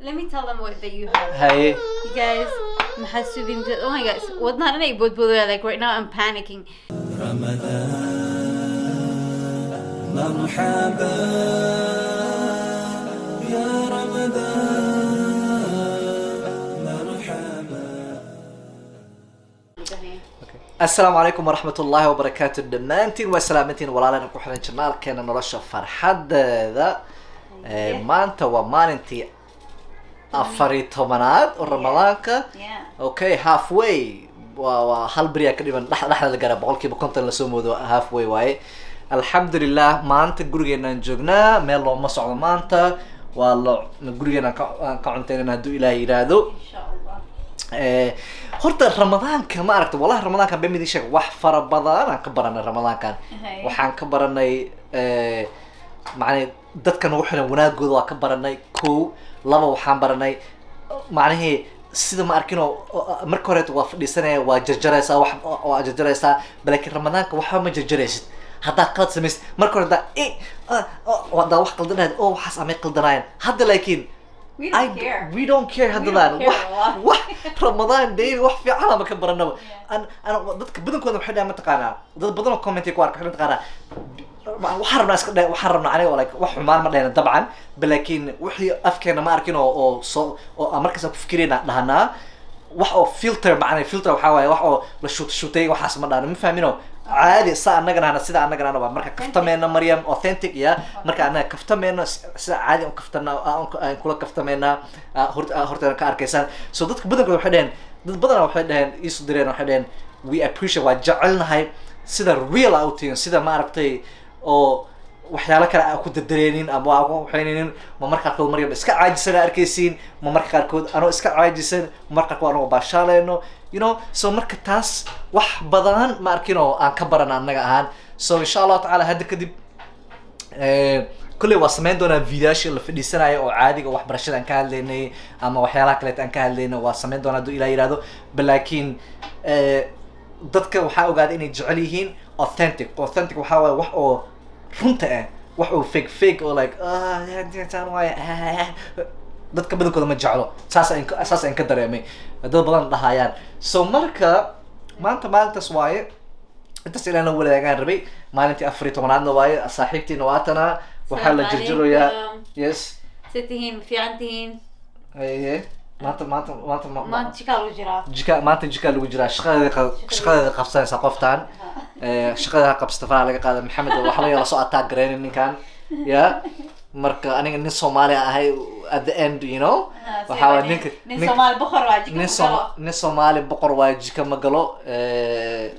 Let me tell them what that you have. Haye. You guys, maxaa suubin? Oh my God, wadnaha dhan ay boodboodaya. Like, right now I'm panicking. رمضان مرحبا يا رمضان مرحبا. Asalaamu calaykum waraxmat ullaahi wabarakaatu. Dhammaantiin waa salaamantiin, walaalena ku xiran channelkeena Nolosha Farxadeeda. Maanta waa maalintii 14aad oo Ramadaanka. Okay, halfway waa hal beriyaa ka dhiman, dhexda la gaara, 50% lasoo moodo, halfway waaye, alxamdulilah. Maanta gurigeenaan joognaa, meel looma socdo maanta, waa la gurigeenaan aan ka cuntaynana hadduu Ilaah yidhaahdo. Insha Allah. Horta Ramadaanka ma aragta, wallahi Ramadaankan been idin sheeg, wax fara badan aan ka baranay Ramadaankan. Waxaan ka baranay, macnay dadka nagu xiran wanaagooda waa ka baranay kow, laba waxaan baranay macnihii sida ma arkin oo marka horeeto waa fadhiisanaya, waa jarjaraysaa, wax waa jarjaraysaa, laakiin Ramadaanka waxba ma jarjaraysid. Haddaa qalad samaysid marka hore, haddaa haddaa wax qaldanayd oo waxaas amay qaldanaayeen hadda, laakiin We don't care. We don't care haddadan. Care, wax wallahi. Wax Ramadaan daily wax fiican ama ka baranaba. An dadka badankooda waxay dhahaan, mataqaanaa, dad badan oo comment ku arka waxay mataqaanaa, waxaan rabnaa iska dhe, waxaan rabnaa aniga like wax xumaan ma dhehna dabcan, laakiin wixii afkeena ma arkin oo soo oo aan markaas aan ku fikirayna dhahanaa wax oo filter, macnaa filter waxaa waaye wax oo la shoot shootay, waxaas ma dhahno, ma fahmino. Caadi sa annagana hana sida annagana waa marka kaftameena, Maryam, authentic ya, marka annaga kaftameena sida caadi aan kaftana aan kula kaftameena horteena ka arkaysaan. So dadka badankooda waxay dhaheen, dad badanaa waxay dhaheen, iisu direen, waxay dhaheen we appreciate, waa jecelnahay sida real aa u tihiin, sida ma aragtay oo waxyaalo kale aa ku dardareenin ama aa ku waxaynaynin. Ma marka qaarkood Maryam iska caajisan aa arkaysiin, ma marka qaarkood anoo iska caajisan, ma marka qaarkood anoo baashaaleyno. So marka taas wax badan ma arkin oo aan ka barana annaga ahaan. So insha Allahu tacaala hadda kadib kolley waa samayn doonaa videoyaashii la fadhiisanayo oo caadiga, waxbarashada aan ka hadlaynay ama waxyaalaha kaleeta aan ka hadlaynay, waa samayn doonaa hadduu Ilaah yihahdo. Ba laakiin dadka waxaa ogaaday inay jecel yihiin authentic. Authentic waxaa waaye wax oo runta ah, wax oo fake fake oo like ah saan waaye, ah, dadka badankooda ma jeclo. Saas aan ka dareemay dad badan dhahayaan. So marka maanta maalintaas waaye, intaas ilaan la wadaagaan rabay. Maalintii 14aadna waaye, saaxiibtiina waatana waxaa la Asalaamu jirjiroyaa. calaykum. Yes. Se tihiin, fiican tihiin? Aye, maanta Maanta jikaa lagu jiraa. Jika, maanta jikaa lagu jiraa, shaqadeeda qabsanaysa qoftaan. Shaqadeeda qabsata, faraha laga qaada Maxamed, waxa laga lasoo attack gareynin ninkan ya. Marka aniga nin Soomaali ahay at the end, waxaa waay ninka nin Soomaali boqor waa jika nin ku Sooma galo. Nin Soomaali boqor waa jika ma galo,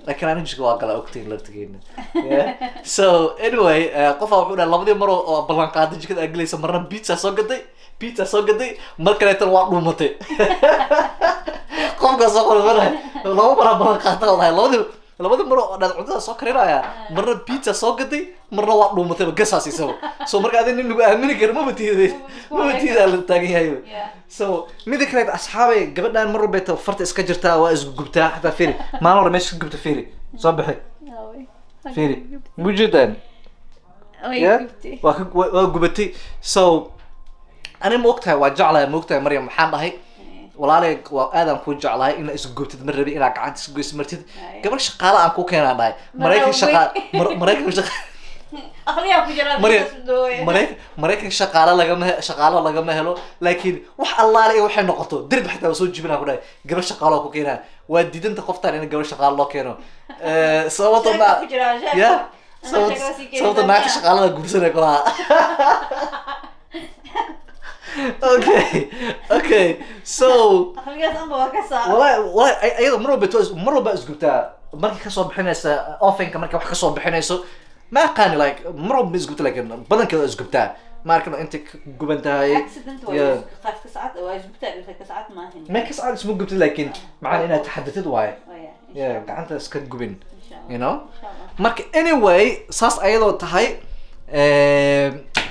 laakiin aniga jika waa gala, ogtiin laftigeena. Yeah. So anyway, qofaa wuxuu dhahay labadii mar oo ballan qaaday jikada aad gelaysa, marna pizza soo gaday, pizza soo gaday, mar kaleetana waa dhuumatay. Qofkaa soo qoray mar laba maraa ballan qaata walahi, labadii mar oo dhan cuntada soo karinaya, marna pizza soo gaday, marna waa dhuumatayba gasaas isaba. So marka adi nin lagu aamini karo maba tiida la taagan yahay. So mida kale, asxaabay, gabadhan mar walba farta iska jirtaa, waa isgubtaa xataa. Fiiri, maalin hore meesha iska gubta, fiiri, soo bixi, fiiri, mujeedaan? Way Yeah? gubtay. Waa gubatay. So ani ma ogtahay, waa jeclahay, ma ogtahay Maryam, waxaan dhahay walaalay waa aadaan kuu jeclahay, inaa isgubtid ma rabi, inaa gacanta isgoysid martid. Ay. Gabar shaqaale aan ku keenaan dhahay Maraykan shaqa Maraykan shaqa Aqliyaa ku jira. Maryam, Maraykan shaqaale lagama shaqaalo lagama helo, laakiin wax allaale iyo waxay noqoto derbi xataa waa soo jibinaa ku dhahay, gabar shaqaalo ku keenaa. Waa diidanta qoftaan in gabar shaqaalo loo keeno. Sababta ma ku jira, sheeko. Ya Ana sababta sheekada sii keenaysaa sababta naagta miyaa? Shaqaalada guursanay kulaha. Okay, so Aqligaas anba waa ka saa. Wallahi ayada mar walba isgubtaa markay kasoo bixinaysa ovenka, markay wax kasoo bixinayso, ma aqaani, like mar walba ma isgubta, laakiin badankeeda waa isgubtaa, ma arkin intay ka guban tahay. Accident waa. Qaaf ka sacad waa isgubtaa, ka sacad maahan. Ma ka sacad isma gubtid, laakiin macana inaad taxadatid waaye. Oh, yeah. Insha Yeah, Allah. gacanta iska gubin. Insha Allah. You know. Insha Allah. Marka anyway, saas ayadoo tahay,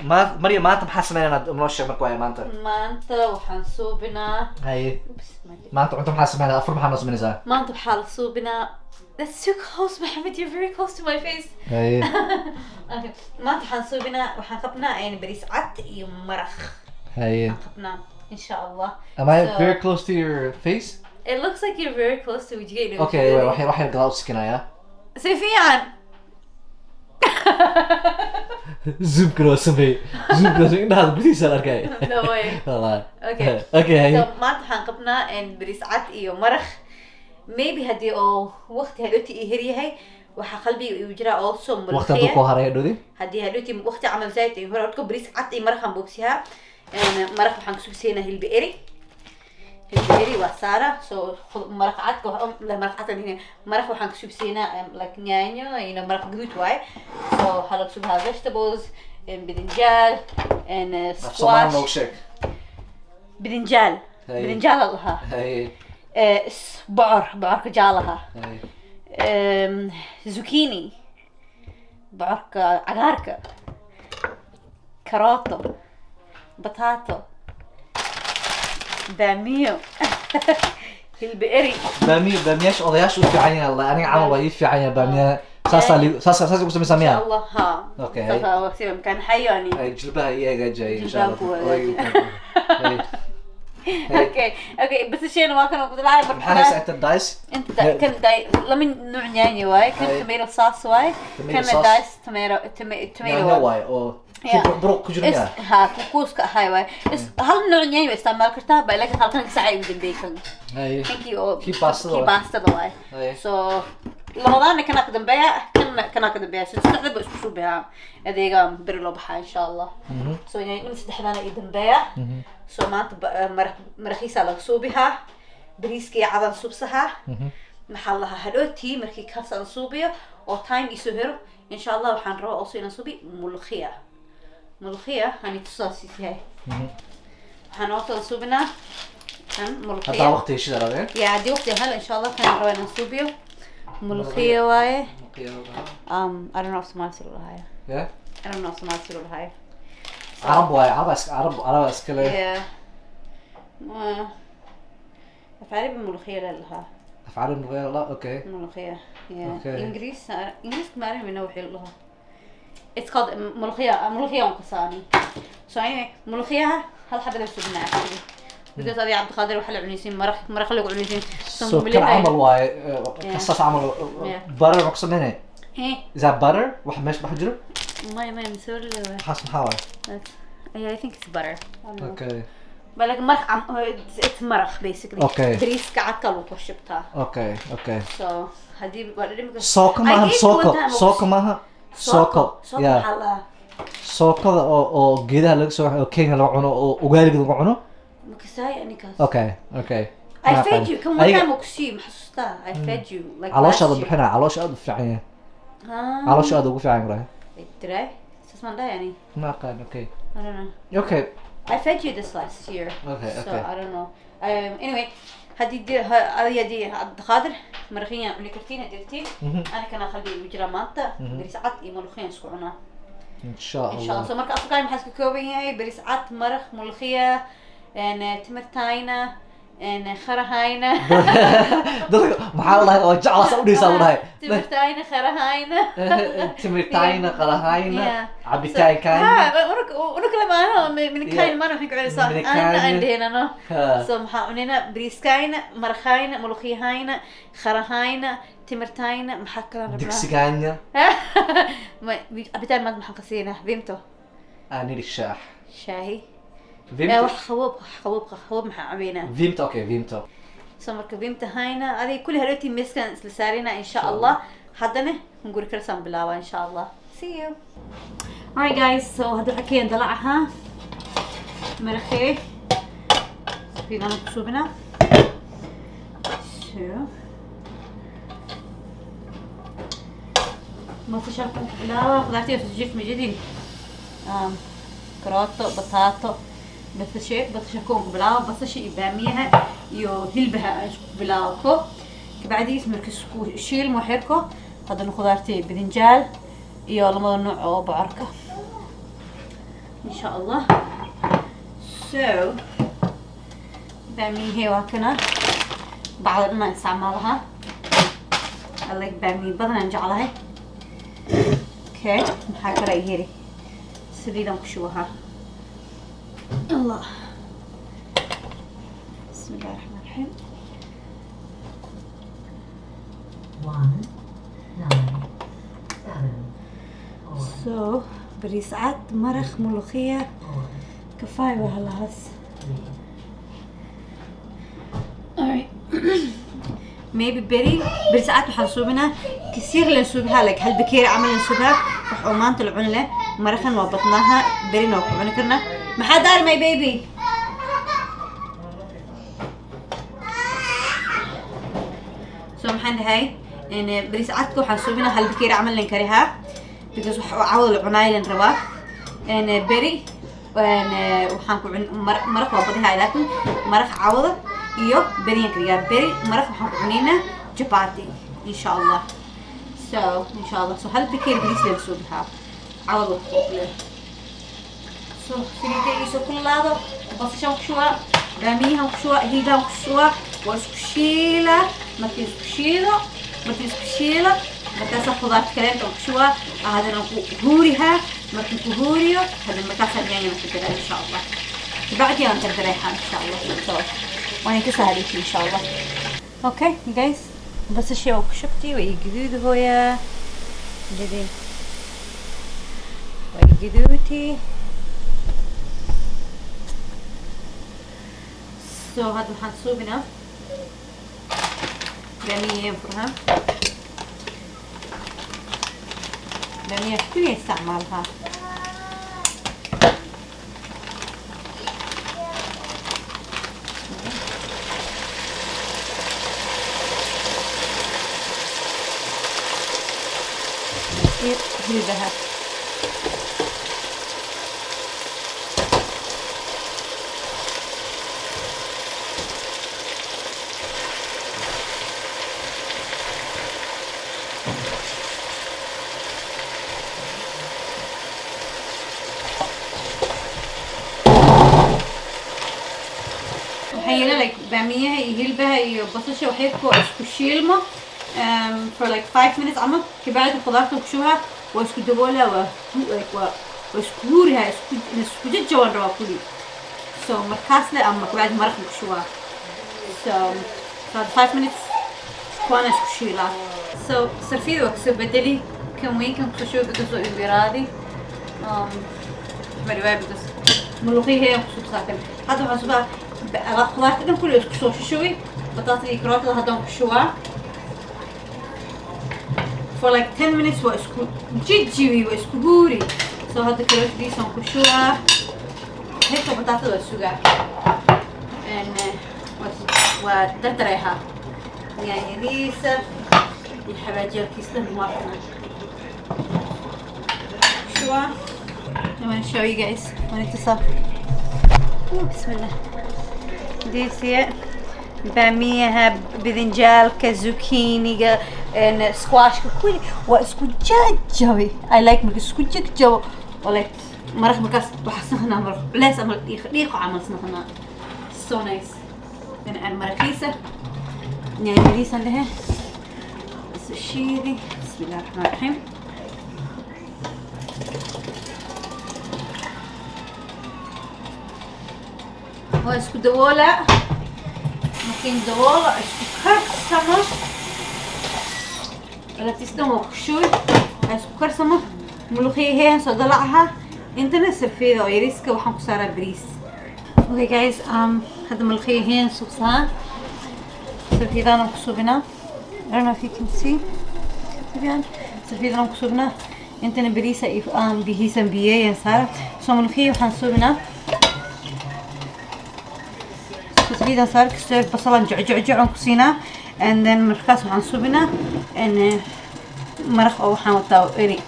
ma Maryam, maanta maxaa sameynayna? Noo sheeg marka waaye maanta. Maanta waxaan suubinaa Haye. Oops, Maanta cunto maxaa sameynaa? Afur maxaa noo sameynaysaa? Maanta waxaa la suubinaa. That's too close, Mohammed. You're very close to my face. Haye. Okay. Maanta waxaan suubinaa, waxaan qabnaa een bariis cad iyo maraq. Haye. Qabnaa. Insha Allah. Am I So- very close to your face? It looks like you're very close to wejigayga. Okay, waxay gadaal u sikinayaa. Si fiican. Zoomkana waa sameeyey, zoomkana waa sameeyey, indhahaada gudihiisaan arkay. No way. Wallahi. Okay. Okay. So maanta waxaan qabnaa in bariis cad iyo maraq. Maybe haddii oo waqti hadhowti ii heryahay, waxaa qalbiga igu jiraa also Waqti hadduu koo muluqiya. Haray dhodi. Haddii hadhowti waqti camal zaid ay hore, horta bariis cad iyo maraqaan boobsihaa. Maraq waxaan kusoo siinaa hilbi eri, hilbi eri waa saara. So maraq cadka maraq cad aan dhihin, maraq waxaan kasoo siinaa like yaanyo, maraq guduud waaye. So waxaa laga subahaa vegetables and bidinjaal and Af Soomaali noogu squash. Sheeg. Bidinjaal. Hay. Bidinjaal la dhahaa. Hay. Bocor, bocorka jaalaha. Hay. Zucchini, bocorka cagaarka, karooto, batato, baamiyo, hilbi eri. Baamiyo, baamiyaasha odayaasha u fiican yahay Allah, aniga camal waa ii fiican yahay baamiyaha. Saasaa saas ugu samaysaa miyaa? Allah, ha. Okay. Saasaa sida makaan xayo ani. Ay, jilbaha ii hagaajiyay insha Jilbaha Allah. ku hagaajiya. Hay. Okay, basasheena waa kan ku dilacay. Maxaa haysaa inta dice? Inta kan dai lama nuuc yaanyo waaye kan. Hay. Tomato sauce waaye. Tomato Kana sauce. Dice tomato, tomato. Yaanyo waaye oo kii buruq ku jiro miyaa? Ha, kukuuska ahay waaye. Hal nooc yaanyo waa isticmaal kartaa ba, laakiin halkan ka sacay ugu dambeeyay kan. Hay. Kankii oo Kii baastada kii waaye. Baastada waaye. Hay. So labadaana kanaa ka dambeeya, kana kanaa ka dambeeya. So saddexda ba isku suubihaa, adeega beri loo baxaa insha Allah. So yaanyo saddexdaana ii dambeeya. So maanta maraq, maraqiisaa laga suubihaa, bariiska iyo cadaan suubsahaa. Maxaa la lahaa, hadhootii markii kaas aan suubiyo oo time isoo hero insha Allah, waxaan rabaa also inaan suubi mulkhiya. Mulkhiya ani tusaasiis yahay. Waxaan also suubinaa kan mulkhiya. Haddaa waqti heshida rabeen. Ya, haddii waqti helo insha Allah, kan rabaa inaan suubiyo mulkhiya waaye. I don't know if Somali si loo dhahayo. Yeah. I don't know if Somali si loo dhahayo. Carab waaye, carab carab, carab iskale. Yeah. Af Carabi mulkhiya la lahaa. Af carabi mulkiya la, okay. ملوخية, yeah. Okay. إنجليز، إنجليز ما أعرف منه وحي لها. It's called ملوخية، ملوخية وانقصاني. So anyway, ملوخية هل حبة سبنا actually because أبي عبد القادر وحلا عنيسين مرق، مرق لو عنيسين. So kan camal waaye, kastaas camal. Yeah. Butter ma ku sameynay? هي. Is that butter wax meesha dhex jiro? ما مسوي له. Waxaas maxaa waaye? Yeah, I think it's butter. I don't know. Okay. But like مرق it's مرق basically. Okay. بريس كعكة لو كشبتها. Okay. So هدي Sooko maaha, sooko, sooko maaha, sooko. Sooko. Yeah. Maxaa la Sookada oo geedaha laga soo, oo Kenya lagu cuno, oo ugaaliga lagu cuno. Makasay anigaas. Okay. I fed you. Come one Ayaga- time uqsi maxasuustaa. I fed you like Calooshaada last year. bixinaa, caloosha aad u fiican yahay. Ah. Caloosha aad ugu fiican yahay. Did I? Saas maan dhahay ani. Ma aqaan, okay. I don't know. Okay. I fed you this last year. Okay, So okay. I don't know. Anyway, haddii adiga haddii Cabdiqaadir maraqiyan cuni kartiin haddii rabtiin. Ana kana qalbiga igu jira maanta bariis cad iyo mulkhiyan isku cunaa. Insha insha Allah. Allah. So marka afkaan maxaa iska kooban yahay? Bariis cad, maraq, mulkhiya, timirtayna, kharahayna. Dadka maxaa la dhahay oo jeclaas u dhihaysaa u dhahay? Timirtayna, kharahayna. Timirtayna, qalahayna. Yeah. Cabitaankayna. Ha, unaka lamaano minikayna maana waxaan ku cunaysaa. Minikayna. Ana aan dhehnano. Ha. So maxaa cunaynaa? Bariiskayna, maraqayna, mulukhiyahayna, kharahayna, timirtayna, maxaa kaloo rabnaa? Digsigaanya. Cabitaan maanta maxaan ka siinaa? Vimto. Aniri shaax. Shaahi. Vimto. Wax qaboob, qaboob, qaboob maxaa cabaynaa? Vimto, okay, vimto. So marka vimta hayna adiga kulli hadhowtii miiskan isla saarina insha Allah. Haddana hunguri karsaan bilaabaa insha Allah. See you. Alright guys, so hadda waxaa keen dalacaha maraqee fiican ku subinaa. So basasha ku bilaaba, khudaartii soo jif majidin, karooto, bataato, basashe, basasha ku bilaaba, basasha iyo baamiyaha iyo hilbaha aan isku bilaabo ko kabacdiis. Marka isku shiil xirko, haddana khudaartii, bidinjaal iyo lamada nooc oo bocorka insha Allah. So baamiyihii waa kana, bacda dhan aan isticmaalaha. I like baamiye badan aan jeclahay. Okay, maxaa kale ay heli? Saliidaan ku shubahaa. Allah. Bismillahi raxmaan raxiim. 1, 9, 7, 4, So bariis cad, maraq muluqiya, 4, kafaay waa halahaas. 3. Alright. Maybe beri bariis cad waxaan suubinaa kasiir leen suubihaa, like hal bakeeri camal leen suubihaa, wax oo maanta la cuni leh. Maraqan waa badnaaha, berina waa ku cuni karnaa. Maxaa daari, my baby? So maxaan dhahay, in bariis cadka waxaan suubinaa hal bakeeri camal leen karihaa, because wax oo cawda la cunaayo leen rabaa. In beri waxaan ku cun maraq waa badihaa, laakiin maraq cawda iyo beriyan kariyaa. Beri maraq waxaan ku cunaynaa chapati, insha Allah. So insha Allah, so hal bakeeri bariis leen suubihaa cawda wax ku leh. So saliidda iisoo kululaado, basashaan ku shubaa, baamiyahan ku shubaa, hilibaan ku shubaa, waa isku shiilaa. Markii isku shiilo, markaasaa khudaarta kaleenta ku shubaa, hadana ku huurihaa. Markii ku huuriyo, hadana markaasaa yaanyana ku daraa, insha Allah. Kabacdi aan dardareexaa, insha Allah. So waan ka sahlaysa, insha Allah. Okay guys, basashii waa ku shubtay, waa ii gaduud hooyaa jadin, waa ii gaduuti. So hadda waxaan suubinaa baamiya furhaa. baamiya keliya isticmaalhaa. Iyo hilbaha. Waxaan yeelay like baamiyaha iyo hilbaha iyo basasha waxay ku isku shiilmo for like 5 minutes camal. Kabacdi khudaarta ku shubaa, waa isku daboolaa, waa like waa isku huurihaa, isku jajaban rabaa kulli. So markaasna ama kabacdi maraqna ku shubaa. So 5 minutes kuwaana isku shiilaa. So sarfiyada waa kasoo bedeli, kan weyn kan kusoo shubi because waa igu yaraadi. Mariwaay, because muluqiyahee kusoo saakan. Hadda waxaan subaa khudaarta dhan kulli isku soo shushubi, bataatada iyo karootada haddaan ku shubaa for like 10 minutes, waa isku jijibi, waa isku huuri. So hadda karootadiisaan ku shubaa, heerka bataatada waa sugaa, waa dardareehaa. Yaanyadiisa iyo xabaajiyaalkiis dhan waa kana shubaa. I want to show you guys. I want to Oh, bismillah. This here. Baamiyaha, bidinjaalka, zucchiniga, and squashka kulli waa isku jajabay. I like marka isku jagjabo oo like maraq, markaas waxaa snaqnaa maraq culeys ama dhiiqo dhiiqo camal snaqnaa. So nice. Dhinacaan maraqiisa, yaanyadiisan dhehe isu shiidi. Bismillahi raxmaan raxiim. Waa isku daboolaa. Markiin daboolo, isku karsamo, alaabtiis dhan waa ku shubi, waa isku karsamo. Muluqiyaheen soo dalacaha, intana sarfeeda oo yariiska waxaan ku saaraa bariis. Okay guys, hadda muluqiyaheen suubsahaa, sarfeedaan ku subinaa. I don't know if you can see. Fiican sarfeedaan ku subinaa, intana bariisa iyo biyihiisan biyeeyaan saara. So muluqiya waxaan subinaa, saliidan saar kastoo, basalan jecjecjecon ku siinaa, and then markaas waxaan subinaa maraq oo waxaan wataa eri.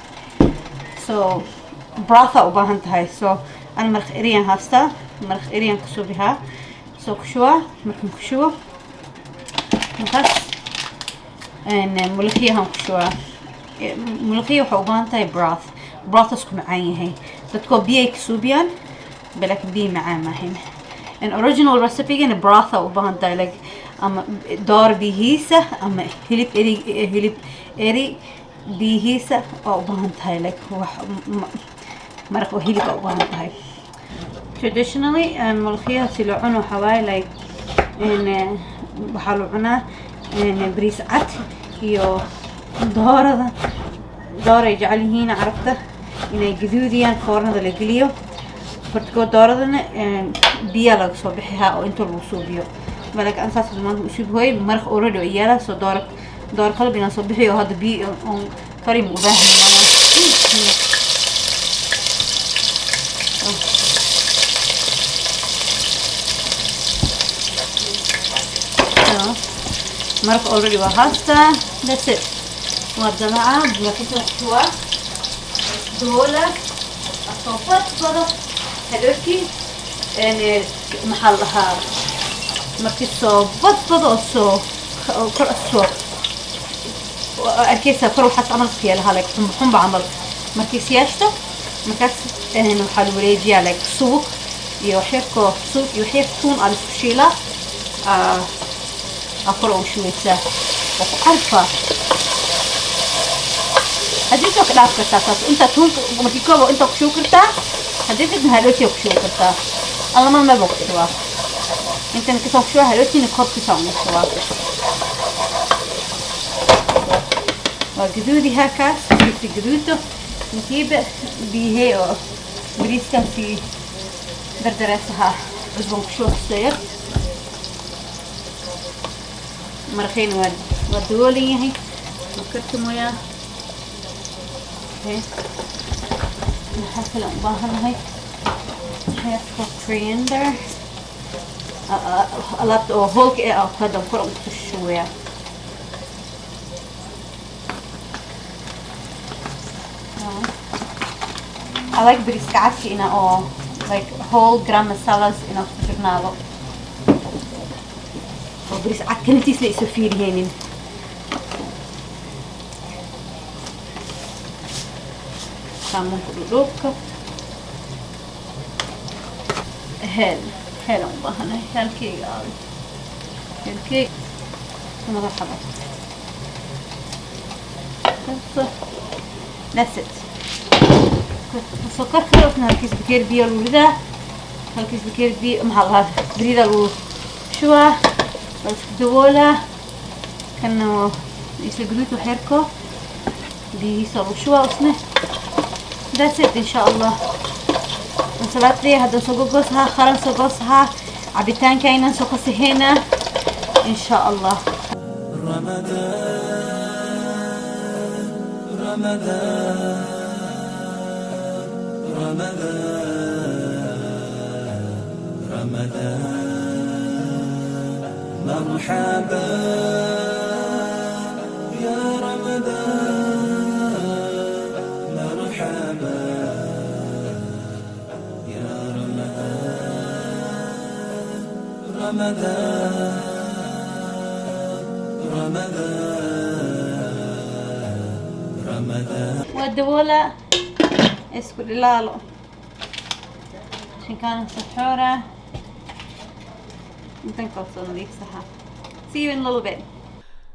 So broth u baahan tahay. So ana maraq eriyaan haystaa, maraq eriyaan ka subihaa. So ku shubaa. Markaan ku shubo, markaas muluqiyahan ku shubaa. Muluqiya waxay u baahan tahay broth. Broth isku macaan yahay. Dadkoo biyo ay ka suubiyaan, laakiin biyo macaan maahan. An original recipe-gana broth u baahan tahay, like ama door biyihiisa ama hilib eri, hilib eri biyihiisa oo u baahan tahay, like wax maraq oo hilib u baahan tahay. Traditionally muluqiyaha si loo cuno waxaa waaye like Waxaa lagu cunaa bariis cad iyo doorada. Dooray jecel yihiin Carabta inay gaduudiyaan, foornada la geliyo. Hortagoo dooradana biyaa laga soo bixihaa oo inta lagu suubiyo malak aan saas maanta u suubi hooyay. Maraq already oo yaala, soo doora dooro qalab inaan soo bixiyo oo hadda biyo oon karin u baahan. Maraq already waa haastaa. That's it. Waa dalaca markiisa waa doola soo badbado hadhowkii. Maxaa la dhahaa, markii soo badbado oo soo kor soo arkeysaa, kor waxaas camal isku yeelahaa, like xumba xumba camal. Markii siyaashto markaas waxaa la wareejiyaa like subug iyo waxyarkoo subug iyo waxyar tuun aa la isku shiilaa, aa kor ugu shubeysaa oo ku carfaa. Haddii soo ka dhaaf kartaa saas intaa tuunka markii kooba intaa ku shubi kartaa, haddii kadib hadhowtiya ku shubi kartaa. Alamada meel baa ku shubaa, intan kasoo ku shubaa, hadhowtiina korkiisa ugu shubaa. Waa gaduudihaa kaas. Markii gaduudo intiiba biyahee oo bariiskan sii dardareesahaa, cusbaan ku shuba kastoo yar. Maraqeyna waa daboolan yahay, waa karkamoyaa. Okay. Maxaa kale u baahanahay? Waxyarka coriander, alaabta oo hoolka eh hadda kor ugu shubayaa. I like bariiska cadka ina oo like whole gram masalas inaa ku jirnaado oo bariis cad kalintiis la iso fiiriyeynin. Saamuunka dhudhuubka, heel heel aan u baahanahay. Heelkeyga aaday, heelkeyga laba xabo. That's it. Sokor kale usna halkiis bakeeri biyo lagu ridaa, halkiis bakeeri biyo, maxaa la dhahaa, bariida lagu shubaa, waa isku daboolaa. Kana waa isla gaduud, waxyarko biyihiisa lagu shubaa usne. That's it, insha Allah. Salaadii hadda soo gogosahaa, qaran soo gosahaa, cabitaanka inaan soo qasaheynaa, insha Allah. رمضان، رمضان، رمضان، رمضان، مرحبا يا رمضان، مرحبا يا رمضان، رمضان، رمضان، رمضان. Waa daboola, isku dhilaalo shinkaana saxoora intan kalsoo nadiifsaha. See you in a little bit.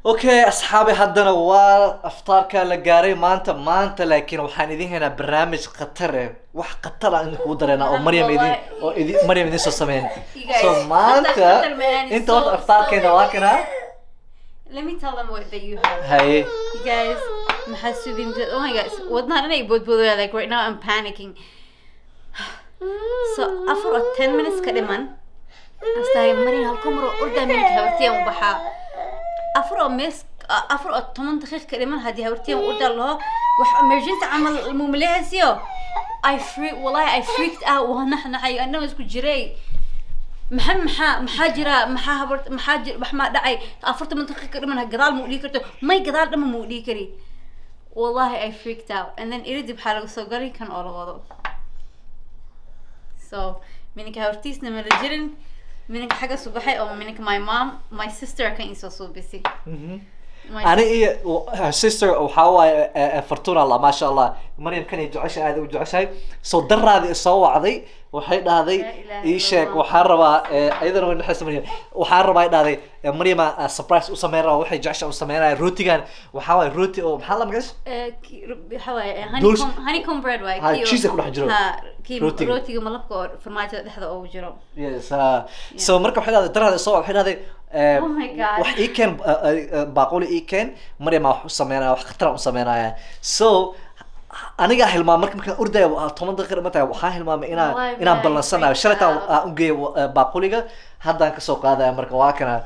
Okay asxaabi, haddana waa aftaarka la gaaray maanta. Maanta laakiin waxaan idin haynaa barnaamij khatar eh, wax khatar ah idin kugu dareynaa oo Maryam idin oo idin Maryam idin soo sameyn. You guys, so maanta khatar man, inta horta aftaarkeena waa kana. Let me tell them what that you have. Haye. You guys, maxaa suubin? Oh my God, wadnaha dhan ay boodboodaya. Like right now I'm panicking. So 4 or 10 minutes ka dhiman astahay Maryam halka mar oo ordaa minka habartiyan u baxaa. Afar oo mees, 14 daqiiq ka dhiman haddii habartiyan u ordaa laho wax emergency camal mumaleehaysiyo. I freak, wallahi I freaked out. Waa naxnaxay, annaga isku jiray. Maxaa jira? Maxaa habar, maxaa jira? Wax maa dhacay? 40 daqiiq ka dhiman gadaal ma u dhihi karto, may gadaal dhama ma u dhihi kari. Wallahi I freaked out. And then iridi waxaa laga soo galay kan oo la wado. So minka hortiisna ma la jirin, minka xagga subaxay oo minka my mom, my sister kan isoo suubisay. My Ani iyo her sister waxaa waaye Fortuna Allah, maasha Allah, Maryam kanay jeceshahay, aad u jeceshahay. So daraadi soo wacday, waxay dhahday, La ilaha ii sheeg, illallah. Waxaan rabaa iyadana way naxaysa Maryam. Waxaan rabaa, ay dhahday, Maryam surprise u sameyn rabaa, waxay jeceshahay u sameynaya rootigan. Waxaa waaye rooti oo maxaa la magaciisa? Waxa waaye honeycomb bread waaye. Ha, kii cheese ku dhex jiro. Ha, kii Rootiga. Rootiga malabka oo farmaajada dhexda ugu jiro. Yes, so marka waxay dhahday, daraadi soo waxay dhahday, Oh my God. wax ii keen, baaquli ii keen, Maryam wax u sameynaya, wax khatar u sameynaya. So anigaa hilmaamay marka markaan ordaya waa 10 daqiiqa ma tahay, waxaan hilmaamay inaan Wallahi inaan billahi, ballansanayo. freaked Shalaytaan out. Aan u geeyo baaquliga, haddaan kasoo qaadaya. Marka waa kana.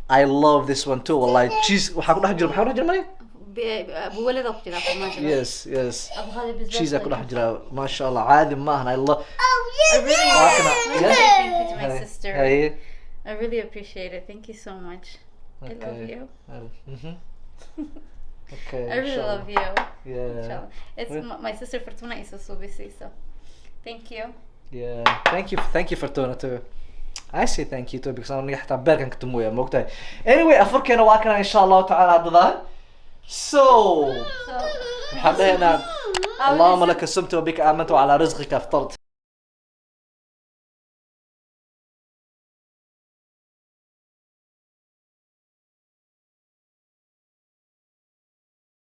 I love this one too, wallahi. Cheese waxaa ku dhex jira, maxaa ku dhex jira, Maryam? Buwalada ku jira farmaajada. Yes. Avocado bisbaas. Cheese aa ku dhex jira, maasha Allah, caadi ma ahan. I love I really Waa kana. want to Yeah. say thank you to my sister. Haye. I really appreciate it. Thank you so much. I love you. Okay. I really Inshallah. love you. Inshallah. It's my sister Fortuna is so busy, so thank you. Yeah, thank you, thank you, Fortuna, too. I say thank you too because aniga xataa beerkan ka tumuya, moogtahay. Anyway, afurkeena waa kana, insha Allahu tacaala haddadaan. So So waxaan dhahaynaa, اللهم لك صمت وبك آمنت وعلى رزقك أفطرت.